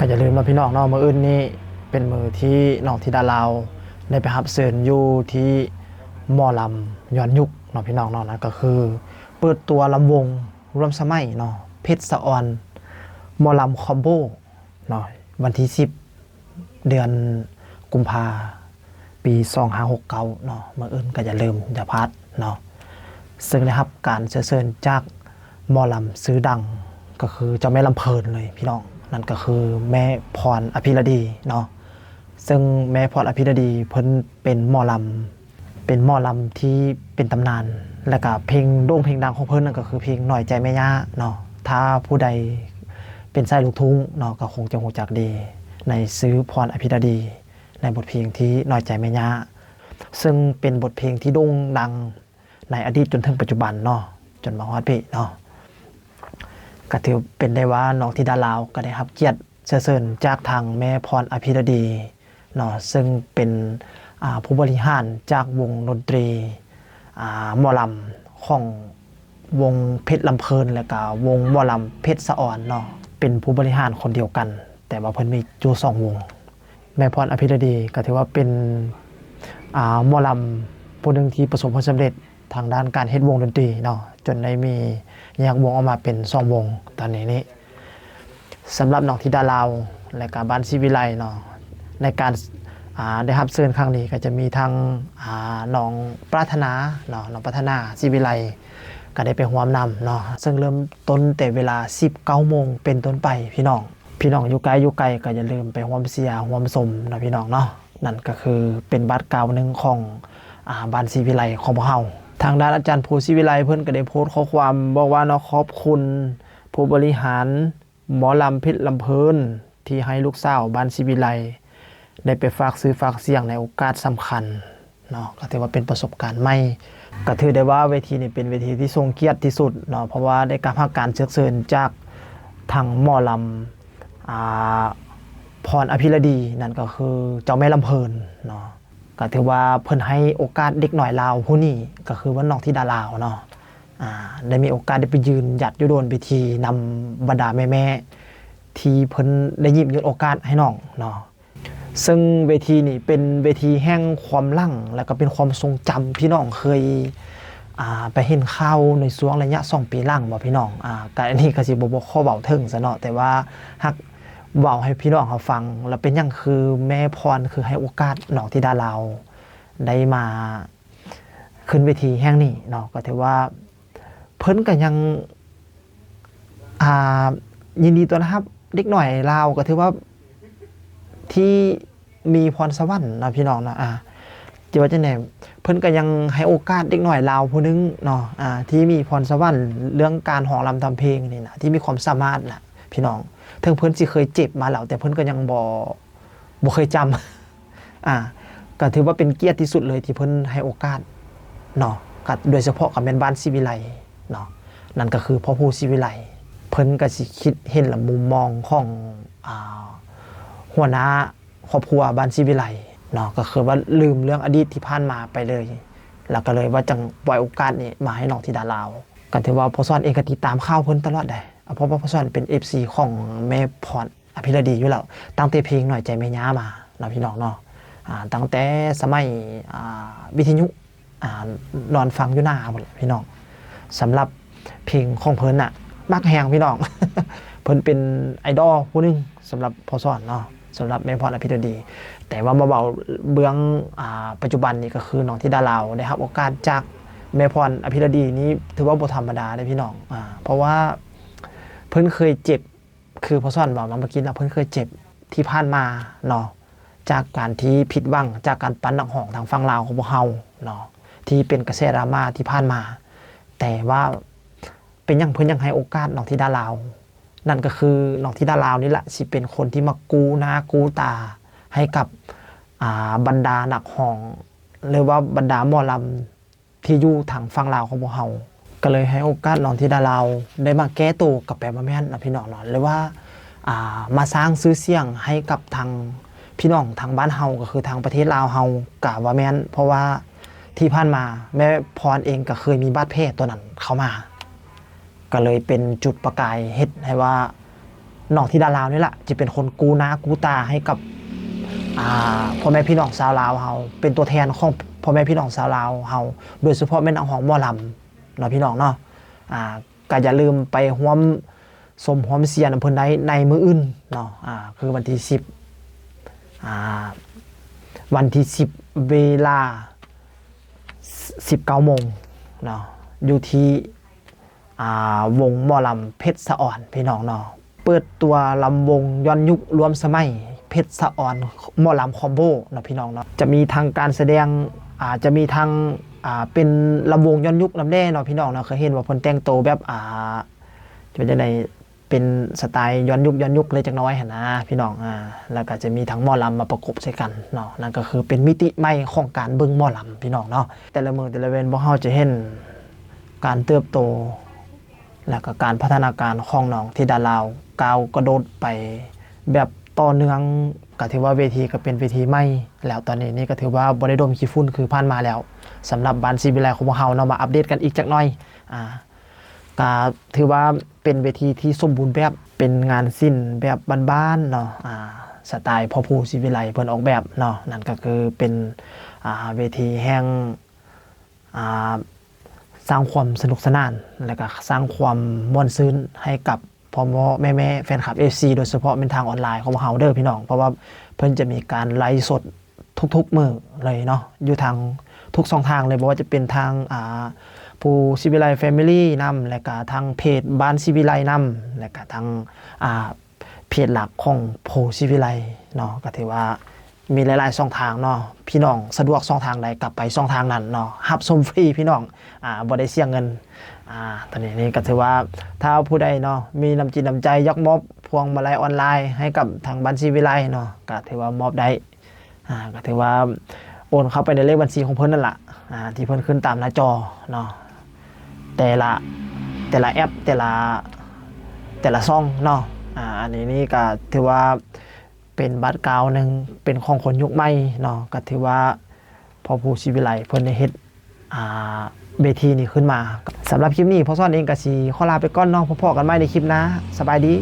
ກໍຢ່າລືມເນາະພີ່ນ້ອງເນາະ, ມື້ອື່ນນີ້ເປັນມື້ທີ່ນ້ອງທິດາລາວໄດ້ໄປຮັບເຊີນຢູ່ທີ່ໝໍລຳຍ້ອນຍຸກເນາະພີ່ນ້ອງເນາະ, ນັ້ນກໍຄືເປີດຕົວລຳວົງຮ່ວມສະໄໝເນາະ ເພັດສະອອນ ໝໍລຳຄອມໂບເນາະ, ວັນທີສິບ ເດືອນກຸມພາ ປີສອງຫ້າຫົກເກົ້າເນາະ, ມື້ອື່ນກໍຢ່າລືມຢ່າພາດເນາະ. ເຊິ່ງໄດ້ຮັບການເຊື້ອເຊີນຈາກໝໍລຳຊື່ດັງ ກໍຄືເຈົ້າແມ່ລຳເພີນເລີຍພີ່ນ້ອງ, ນັ້ນກໍຄືແມ່ພອນ ອະພິລະດີເນາະ. ເຊິ່ງແມ່ພອນ ອະພິລະດີ ເພິ່ນເປັນໝໍລຳ ເປັນໝໍລຳທີ່ເປັນຕຳນານ ແລະກະເພງໂດ່ງເພງດັງຂອງເພິ່ນນັ້ນກໍຄືເພງນ້ອຍໃຈແມ່ຍ່າເນາະ. ຖ້າຜູ້ໃດເປັນສາຍລູກທຸ່ງເນາະ ກໍຄົງຈະຮູ້ຈັກດີໃນຊື່ພອນ ອະພິລະດີ ໃນບົດເພງທີ່ນ້ອຍໃຈແມ່ຍ່າ, ເຊິ່ງເປັນບົດເພງທີ່ໂດ່ງດັງໃນອະດີດຈົນເຖິງປັດຈຸບັນເນາະ, ຈົນມາຮອດນີ້ເນາະ. ກໍຖືເປັນໄດ້ວ່ານ້ອງທິດາລາວກໍໄດ້ຮັບກຽດເຊື້ອເຊີນຈາກທາງແມ່ພອນ ອະພິລະດີ ເນາະ, ເຊິ່ງເປັນ ອ່າ ຜູ້ບໍລິຫານຈາກວົງດົນຕີ ອ່າ ໝໍລຳຂອງວົງເພັດລຳເພີນ ແລະກະວົງໝໍລຳເພັດສະອອນເນາະ, ເປັນຜູ້ບໍລິຫານຄົນດຽວກັນ, ແຕ່ວ່າເພິ່ນມີຢູ່ສອງວົງ. ແມ່ພອນ ອະພິລະດີ ກໍຖືວ່າເປັນ ອ່າ ໝໍລຳຜູ້ໜຶ່ງທີ່ປະສົບຜົນສຳເລັດ ທາງດ້ານການເຮັດວົງດົນຕີເນາະ, ຈົນໄດ້ມີແຍກວົງອອກມາເປັນສອງວົງຕອນນີ້ນີ້. ສຳລັບນ້ອງທິດາລາວ ແລະກະບ້ານສີວິໄລເນາະ, ໃນການ ອ່າ ໄດ້ຮັບເຊີນຄັ້ງນີ້ ກໍຈະມີທັງ ອ່າ ນ້ອງປາດຖະໜາເນາະ, ນ້ອງປາດຖະໜາສີວິໄລ ກໍໄດ້ໄປຮ່ວມນຳເນາະ, ເຊິ່ງເລີ່ມຕົ້ນແຕ່ເວລາສິບເກົ້າໂມງເປັນຕົ້ນໄປພີ່ນ້ອງ. ພີ່ນ້ອງຢູ່ໃກ້ຢູ່ໄກກໍຢ່າລືມໄປຮ່ວມເຊຍຮ່ວມຊົມເນາະພີ່ນ້ອງເນາະ. ນັ້ນກໍຄືເປັນບາດກ້າວໜຶ່ງຂອງ ອ່າ ບ້ານສີວິໄລຂອງພວກເຮົາ. ທາງດ້ານອາຈານພູສີວິໄລ ເພິ່ນກໍໄດ້ໂພສຂໍ້ຄວາມບອກວ່າເນາະ, ຂອບຄຸນຜູ້ບໍລິຫານໝໍລຳເພັດລຳເພີນ ທີ່ໃຫ້ລູກສາວບ້ານສີວິໄລ ໄດ້ໄປຝາກຊື່ຝາກສຽງໃນໂອກາດສຳຄັນເນາະ, ກໍຖືວ່າເປັນປະສົບການໃໝ່. ກໍຖືໄດ້ວ່າເວທີນີ້ເປັນເວທີທີ່ຊົງກຽດທີ່ສຸດເນາະ, ເພາະວ່າໄດ້ຮັບການເຊີນເຊີນຈາກທາງໝໍລຳ ອ່າ ພອນ ອະພິລະດີ ນັ້ນກໍຄືເຈົ້າແມ່ລຳເພີນເນາະ. ກໍຖືວ່າເພິ່ນໃຫ້ໂອກາດເດັກນ້ອຍລາວຜູ້ນີ້ ກໍຄືວ່ານ້ອງທິດາລາວເນາະ, ອ່າ ໄດ້ມີໂອກາດໄດ້ໄປຢືນຢັດຢູ່ໂດນເວທີນຳບັນດາແມ່ໆ ທີ່ເພິ່ນໄດ້ຍິບຍົກໂອກາດໃຫ້ນ້ອງເນາະ. ເຊິ່ງເວທີນີ້ເປັນເວທີແຫ່ງຄວາມຫຼັງ ແລ້ວກໍເປັນຄວາມຊົງຈຳ ທີ່ນ້ອງເຄີຍ ອ່າ ໄປເຫັນຂ່າວໃນຊ່ວງໄລຍະສອງປີຫຼັງບໍ່ພີ່ນ້ອງ? ອ່າ ກໍອັນນີ້ກໍຊິບໍ່ ບໍ່ຂໍເວົ້າເຖິງຊະເນາະ, ແຕ່ວ່າຫາກເວົ້າໃຫ້ພີ່ນ້ອງເຮົາຟັງ ແລ້ວເປັນຫຍັງຄືແມ່ພອນຄືໃຫ້ໂອກາດນ້ອງທິດາລາວໄດ້ມາ ຂຶ້ນເວທີແຫ່ງນີ້ເນາະ, ກໍຖືວ່າເພິ່ນກໍຍັງ ອ່າ ຍິນດີຕ້ອນຮັບເດັກນ້ອຍລາວ ກໍຖືວ່າທີ່ມີພອນສະຫວັນເນາະພີ່ນ້ອງເນາະ. ອ່າ ຈະວ່າຈັ່ງໃດ ເພິ່ນກໍຍັງໃຫ້ໂອກາດເດັກນ້ອຍລາວຜູ້ໜຶ່ງເນາະ ອ່າ ທີ່ມີພອນສະຫວັນເລື່ອງການຮ້ອງລຳທຳເພງນີ້ນະ ທີ່ມີຄວາມສາມາດນະພີ່ນ້ອງ. ເຖິງເພິ່ນຊິເຄີຍເຈັບມາແລ້ວ ແຕ່ເພິ່ນກໍຍັງບໍ່ ບໍ່ເຄີຍຈຳ ອ່າ ກໍຖືວ່າເປັນກຽດທີ່ສຸດເລີຍທີ່ເພິ່ນໃຫ້ໂອກາດເນາະ, ກໍໂດຍສະເພາະກໍແມ່ນບ້ານສີວິໄລເນາະ, ນັ້ນກໍຄືພໍ່ຜູ້ສີວິໄລ. ເພິ່ນກໍຊິຄິດເຫັນລະມຸມມອງຂອງ ອ່າ ຫົວໜ້າຄອບຄົວບ້ານສີວິໄລເນາະ, ກໍຄືວ່າລືມເລື່ອງອະດີດທີ່ຜ່ານມາໄປເລີຍ, ແລ້ວກໍເລີຍວ່າຈັ່ງປ່ອຍໂອກາດນີ້ມາໃຫ້ນ້ອງທິດາລາວ. ກໍຖືວ່າພໍ່ສອນເອງກໍຕິດຕາມຂ່າວເພິ່ນຕະຫຼອດໃດ໋, ເພາະວ່າພໍ່ສອນເປັນເອັຟຊີຂອງແມ່ພອນ ອະພິລະດີຢູ່ແລ້ວ ຕັ້ງແຕ່ເພງນ້ອຍໃຈແມ່ຍ່າມາເນາະພີ່ນ້ອງເນາະ, ອ່າ ຕັ້ງແຕ່ສະໄໝ ອ່າ ວິທະຍຸ ອ່າ ນອນຟັງຢູ່ນາພຸ້ນແຫຼະພີ່ນ້ອງ. ສຳລັບເພງຂອງເພິ່ນນະ ມັກແຮງພີ່ນ້ອງ ເພິ່ນເປັນໄອດອລຜູ້ໜຶ່ງສຳລັບພໍ່ສອນເນາະ, ສຳລັບແມ່ພອນ ອະພິລະດີ. ແຕ່ວ່າມາເວົ້າເບື້ອງ ອ່າ ປັດຈຸບັນນີ້ ກໍຄືນ້ອງທິດາລາວໄດ້ຮັບໂອກາດຈາກແມ່ພອນ ອະພິລະດີນີ້ ຖືວ່າບໍ່ທຳມະດາເດ້ພີ່ນ້ອງ, ອ່າ ເພາະວ່າເພິ່ນເຄີຍເຈັບ ຄືພໍ່ສອນເວົ້າມາເມື່ອກີ້ນະ, ເພິ່ນເຄີຍເຈັບທີ່ຜ່ານມາເນາະ ຈາກການທີ່ຜິດຫວັງຈາກການປັ້ນນັກຮ້ອງທາງຝັ່ງລາວຂອງພວກເຮົາເນາະ ທີ່ເປັນກະແສດຣາມາທີ່ຜ່ານມາ. ແຕ່ວ່າເປັນຫຍັງເພິ່ນຍັງໃຫ້ໂອກາດນ້ອງທິດາລາວ? ນັ້ນກໍຄືນ້ອງທິດາລາວນີ້ລະ ຊິເປັນຄົນທີ່ມາກູ້ໜ້າກູ້ຕາໃຫ້ກັບ ອ່າ ບັນດານັກຮ້ອງ ຫຼືວ່າບັນດາໝໍລຳ ທີ່ຢູ່ທາງຝັ່ງລາວຂອງພວກເຮົາ, ກໍເລີຍໃຫ້ໂອກາດນ້ອງທິດາລາວໄດ້ມາແກ້ໂຕ ກໍແປວ່າແມ່ນນະພີ່ນ້ອງເນາະ, ຫຼືວ່າ ອ່າ ມາສ້າງຊື່ສຽງໃຫ້ກັບທາງພີ່ນ້ອງທາງບ້ານເຮົາ ກໍຄືທາງປະເທດລາວເຮົາກໍວ່າແມ່ນ, ເພາະວ່າທີ່ຜ່ານມາແມ່ພອນເອງກໍເຄີຍມີບາດແຜຕົວນັ້ນເຂົ້າມາ, ກໍເລີຍເປັນຈຸດປະກາຍເຮັດໃຫ້ວ່າ ນ້ອງທິດາລາວນີ້ລະ ຈະເປັນຄົນກູ້ໜ້າກູ້ຕາໃຫ້ກັບ ອ່າ ພໍ່ແມ່ພີ່ນ້ອງຊາວລາວເຮົາ ເປັນຕົວແທນຂອງພໍ່ແມ່ພີ່ນ້ອງຊາວລາວເຮົາ ໂດຍສະເພາະແມ່ນນັກຮ້ອງໝໍລຳເນາະ ພີ່ນ້ອງເນາະ. ອ່າ ກໍຢ່າລືມໄປຮ່ວມຊົມຮ່ວມເຊຍນຳເພິ່ນໄດ້ໃນມື້ອື່ນເນາະ ອ່າ ຄືວັນທີສິບ ອ່າ ວັນທີສິບ ເວລາ ສິບເກົ້າໂມງເນາະ ຢູ່ທີ່ ອ່າ ວົງໝໍລຳເພັດສະອອນ ພີ່ນ້ອງເນາະ. ເປີດຕົວລຳວົງຍ້ອນຍຸກລວມສະໄໝ ເພັດສະອອນ ໝໍລຳຄອມໂບເນາະ ພີ່ນ້ອງເນາະ. ຈະມີທັງການສະແດງ ອ່າ ຈະມີທັງ ອ່າ ເປັນລຳວົງຍ້ອນຍຸກນຳແດ່ເນາະ ພີ່ນ້ອງເນາະ. ເຄີຍເຫັນວ່າເພິ່ນແຕ່ງໂຕແບບ ອ່າ ເປັນຈັ່ງໃດ ເປັນສະໄຕຍ້ອນຍຸກ ຍ້ອນຍຸກເລີຍຈັກໜ້ອຍຫັ້ນນະ ພີ່ນ້ອງ. ອ່າ ແລ້ວກໍຈະມີທັງໝໍລຳມາປະກົບໃສ່ກັນເນາະ. ນັ້ນກໍຄືເປັນມິຕິໃໝ່ຂອງການເບິ່ງໝໍລຳ ພີ່ນ້ອງເນາະ. ແຕ່ລະມື້ແຕ່ລະເວັນ ພວກເຮົາຈະເຫັນການເຕີບໂຕ ແລ້ວກໍການພັດທະນາການຂອງນ້ອງທິດາລາວ ກ້າວກະໂດດໄປແບບຕໍ່ເນື່ອງ. ກໍຖືວ່າເວທີກໍເປັນເວທີໃໝ່ແລ້ວ ຕອນນີ້ນີ້ກໍຖືວ່າບໍ່ໄດ້ດົມຂີ້ຝຸ່ນຄືຜ່ານມາແລ້ວ. ສຳລັບບ້ານສີວິໄລຂອງພວກເຮົາເນາະ ມາອັບເດດກັນອີກຈັກໜ້ອຍ. ອ່າ ກໍຖືວ່າເປັນເວທີທີ່ສົມບູນແບບ ເປັນງານສິນແບບບ້ານໆເນາະ ອ່າ ສະໄຕພໍ່ພູສີວິໄລເພິ່ນອອກແບບເນາະ. ນັ້ນກໍຄືເປັນ ອ່າ ເວທີແຫ່ງ ອ່າ ສ້າງຄວາມສະໜຸກສະໜານ ແລະກະສ້າງຄວາມມ່ວນຊື່ນໃຫ້ກັບພໍ່ໆແມ່ໆແຟນຄລັບ ເອັຟຊີ ໂດຍສະເພາະແມ່ນທາງອອນລາຍຂອງພວກເຮົາເດີ ພີ່ນ້ອງ. ເພາະວ່າເພິ່ນຈະມີການໄລສົດທຸກໆມື້ເລີຍເນາະ ຢູ່ທາງທຸກຊ່ອງທາງເລີຍ ບໍ່ວ່າຈະເປັນທາງ ອ່າ ພູສີວິໄລ Family ນຳ ແລະກະທາງເພຈບ້ານສີວິໄລນຳ ແລະກະທາງ ອ່າ ເພຈຫຼັກຂອງພູສີວິໄລເນາະ. ກໍຖືວ່າມີຫຼາຍໆຊ່ອງທາງເນາະ ພີ່ນ້ອງສະດວກຊ່ອງທາງໃດກໍໄປຊ່ອງທາງນັ້ນເນາະ ຮັບຊົມຟຣີ ພີ່ນ້ອງ ອ່າ ບໍ່ໄດ້ເສຍເງິນ. ອ່າ ຕອນນີ້ນີ້ກໍຖືວ່າ ຖ້າຜູ້ໃດເນາະ ມີນ້ຳຈິດນ້ຳໃຈຢາກມອບພວງມາໄລອອນລາຍໃຫ້ກັບທາງບ້ານສີວິໄລເນາະ ກໍຖືວ່າມອບໄດ້. ອ່າ ກໍຖືວ່າໂອນເຂົ້າໄປໃນເລກບັນຊີຂອງເພິ່ນນັ້ນລະ ອ່າ ທີ່ເພິ່ນຂຶ້ນຕາມໜ້າຈໍເນາະ. ແຕ່ລະ ແຕ່ລະແອັບ ແຕ່ລະ ແຕ່ລະຊ່ອງເນາະ. ອ່າ ອັນນີ້ນີ້ກໍຖືວ່າເປັນບາດກ້າວໜຶ່ງ ເປັນຂອງຄົນຍຸກໃໝ່ເນາະ. ກໍຖືວ່າພໍ່ພູສີວິໄລເພິ່ນໄດ້ເຮັດ ອ່າ ເວທີນີ້ຂຶ້ນມາ. ສຳລັບຄລິບນີ້ ພໍ່ສອນເອງກໍຊິຂໍລາໄປກ່ອນເນາະ ພໍ້ກັນໃໝ່ໃນຄລິບໜ້າ. ສະບາຍດີ.